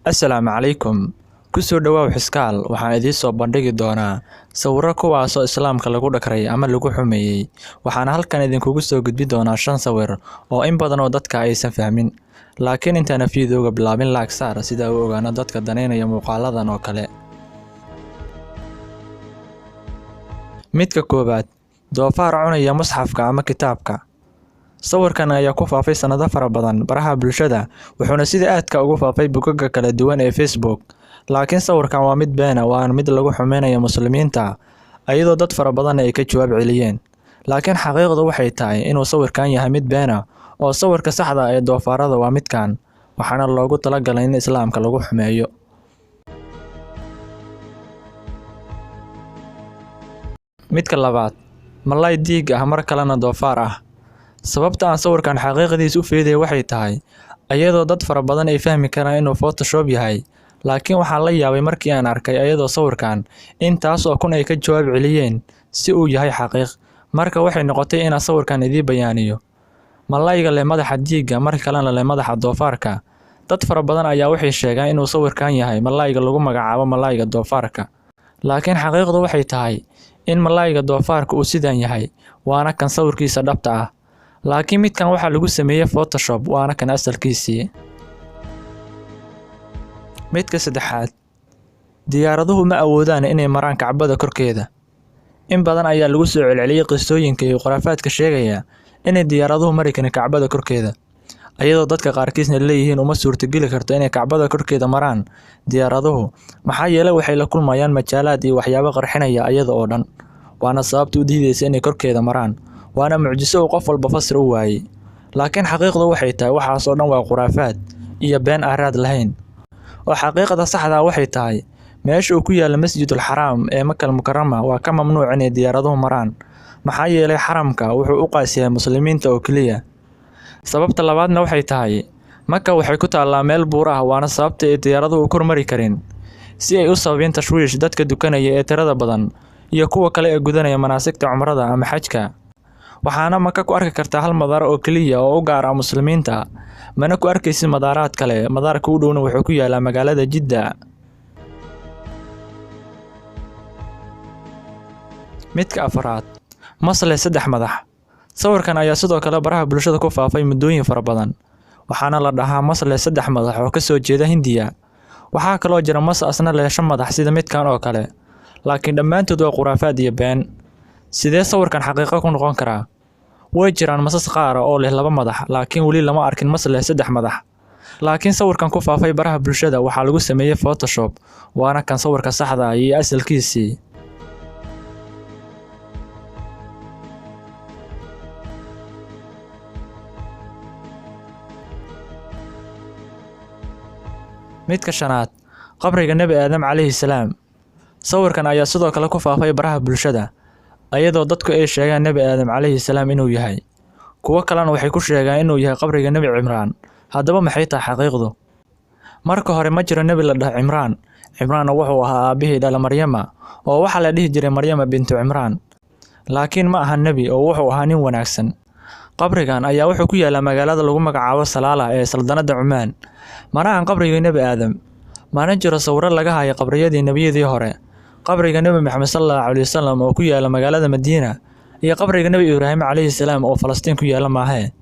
Assalaamu calaykum. Ku soo dhawaaw Xiskaal, waxaan idiin soo bandhigi doonaa sawirro kuwaasoo Islaamka lagu dhakray ama lagu xumeeyey. Waxaana halkan idinkugu soo gudbi doonaa 5 sawir oo in badan oo dadka aysan fahmin. Laakiin intaana fiidiyowga bilaabin, like saar sida u ogaano dadka daneynaya muuqaaladan oo kale. Midka koowaad, doofaar cunaya musxafka ama kitaabka. Sawirkan ayaa ku faafay sanado fara badan baraha bulshada, wuxuuna sida aadka ugu faafay bogagga kala duwan ee Facebook. Laakiin sawirkan waa mid been ah, waana mid lagu xumeynayo muslimiinta, iyadoo dad fara badan ay ka jawaab celiyeen. Laakiin xaqiiqdu waxay tahay inuu sawirkan yahay mid been ah, oo sawirka saxda ah ee doofaarada waa midkan, waxaana loogu talagalay in Islaamka lagu xumeeyo. Midka labaad, malay diig ah mar kalena doofaar ah. Sababta aan sawirkan xaqiiqdiisa u feeday waxay tahay iyadoo dad fara badan ay fahmi karaan inuu Photoshop yahay, laakiin waxaan la yaabay markii aan arkay iyadoo sawirkan intaas oo kun ay ka jawaab celiyeen si uu yahay xaqiiq. Marka waxay noqotay inaan sawirkan idiin bayaaniyo. Malayga leh madaxa diigga mar kalena leh madaxa doofaarka. Dad fara badan ayaa waxay sheegaan inuu sawirkan yahay malayga lagu magacaabo malayga doofaarka. Laakiin xaqiiqdu waxay tahay in malayga doofaarka uu sidan yahay, waana kan sawirkiisa dhabta ah. Laakiin midkan waxaa lagu sameeyay Photoshop, waana kan asalkiisii. Midka saddexaad, diyaaraduhu ma awoodaan inay maraan Kacbada korkeeda. In badan ayaa lagu soo celceliyay qisooyinka iyo khuraafaadka sheegaya inay diyaaraduhu mari karin Kacbada korkeeda, iyadoo dadka qaarkiisna leeyihiin uma suurtageli karto inay Kacbada korkeeda maraan diyaaraduhu, maxaa yeelay waxay la kulmayaan majaalaad iyo waxyaabo qarxinaya iyada oo dhan, waana sababta u diidaysa inay korkeeda maraan. Waana mucjiso uu qof walba fasir u waayay. Laakiin xaqiiqdu waxay tahay waxaas oo dhan waa khuraafaad iyo been aan raad lahayn. Oo xaqiiqda saxda ah waxay tahay meesha uu ku yaalla Masjidul Xaraam ee Maka al-Mukarrama waa ka mamnuuc inay diyaaraduhu maraan, maxaa yeelay xaramka wuxuu u qaas yahay muslimiinta oo keliya. Sababta labaadna waxay tahay Maka waxay ku taallaa meel buur ah, waana sababta ay diyaaraduhu u kormari karin, si ay u sababin tashwiish dadka dukanaya ee tirada badan iyo kuwa kale ee gudanaya manaasigta cumrada ama xajka. Waxaana Maka ku arki kartaa hal madaar oo keliya oo u gaar ah muslimiinta, mana ku arkaysid madaaraad kale. Madaarka u dhowna wuxuu ku yaalaa magaalada Jidda. Midka afraad, masle 3 madax. Sawirkan ayaa sidoo kale baraha bulshada ku faafay muddooyin fara badan, waxaana la dhahaa masle 3 madax oo ka soo jeeda Hindiya. Waxaa kaloo jira mas asna leh 5 madax sida midkan oo kale, laakiin dhammaantood waa khuraafaad iyo been. Sidee sawirkan xaqiiqo ku noqon karaa? Way jiraan masas qaar oo leh 2 madax, laakiin weli lama arkin mas leh 3 madax. Laakiin sawirkan ku faafay baraha bulshada waxaa lagu sameeyay Photoshop, waana kan sawirka saxda ah iyo asalkiisii. Midka shanaad, qabriga Nebi Aadam calayhi salaam. Sawirkan ayaa sidoo kale ku faafay baraha bulshada, iyadoo dadku ay sheegaan Nebi Aadam calayhi salaam inuu yahay. Kuwo kalena waxay ku sheegaan inuu yahay qabriga Nebi Cimraan. Haddaba maxay tahay xaqiiqdu? Marka hore ma jiro nebi la dhaho Cimraan. Cimraan wuxuu ahaa aabihii dhala Maryama, oo waxaa la dhihi jiray Maryama bintu Cimraan. Laakiin ma aha nebi oo wuxuu ahaa nin wanaagsan. Qabrigan ayaa wuxuu ku yaalaa magaalada lagu magacaabo Salaala ee saldanadda Cumaan. Mana ahan qabrigii Nebi Aadam. Mana jiro sawirro laga hayo qabriyadii nebiyadii hore. Qabriga Nebi Maxamed sallallahu alayhi wasallam oo ku yaala magaalada Madiina iyo qabriga Nebi Ibraahim calayhi salaam oo Falastiin ku yaala maahe.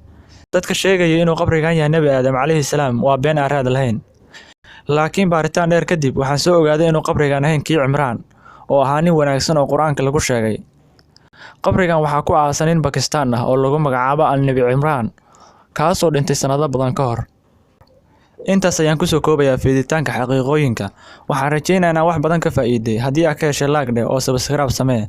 Dadka sheegaya inuu qabrigan yahay Nebi Aadam calayhi salaam waa been aan raad lahayn. Laakiin baaritaan dheer kadib waxaan soo ogaaday inuu qabrigan ahayn kii Cimraan, oo ahaa nin wanaagsan oo Qur'aanka lagu sheegay. Qabrigan waxaa ku aasan nin Bakistaan ah oo lagu magacaabo Al-Nabi Cimraan, kaasoo dhintay sanado badan ka hor. Intaas ayaan ku soo koobayaa fiiditaanka xaqiiqooyinka. Waxaan rajaynayaa inaan wax badan ka faa'iiday. Haddii aad ka heshay like dheh oo subscribe samee.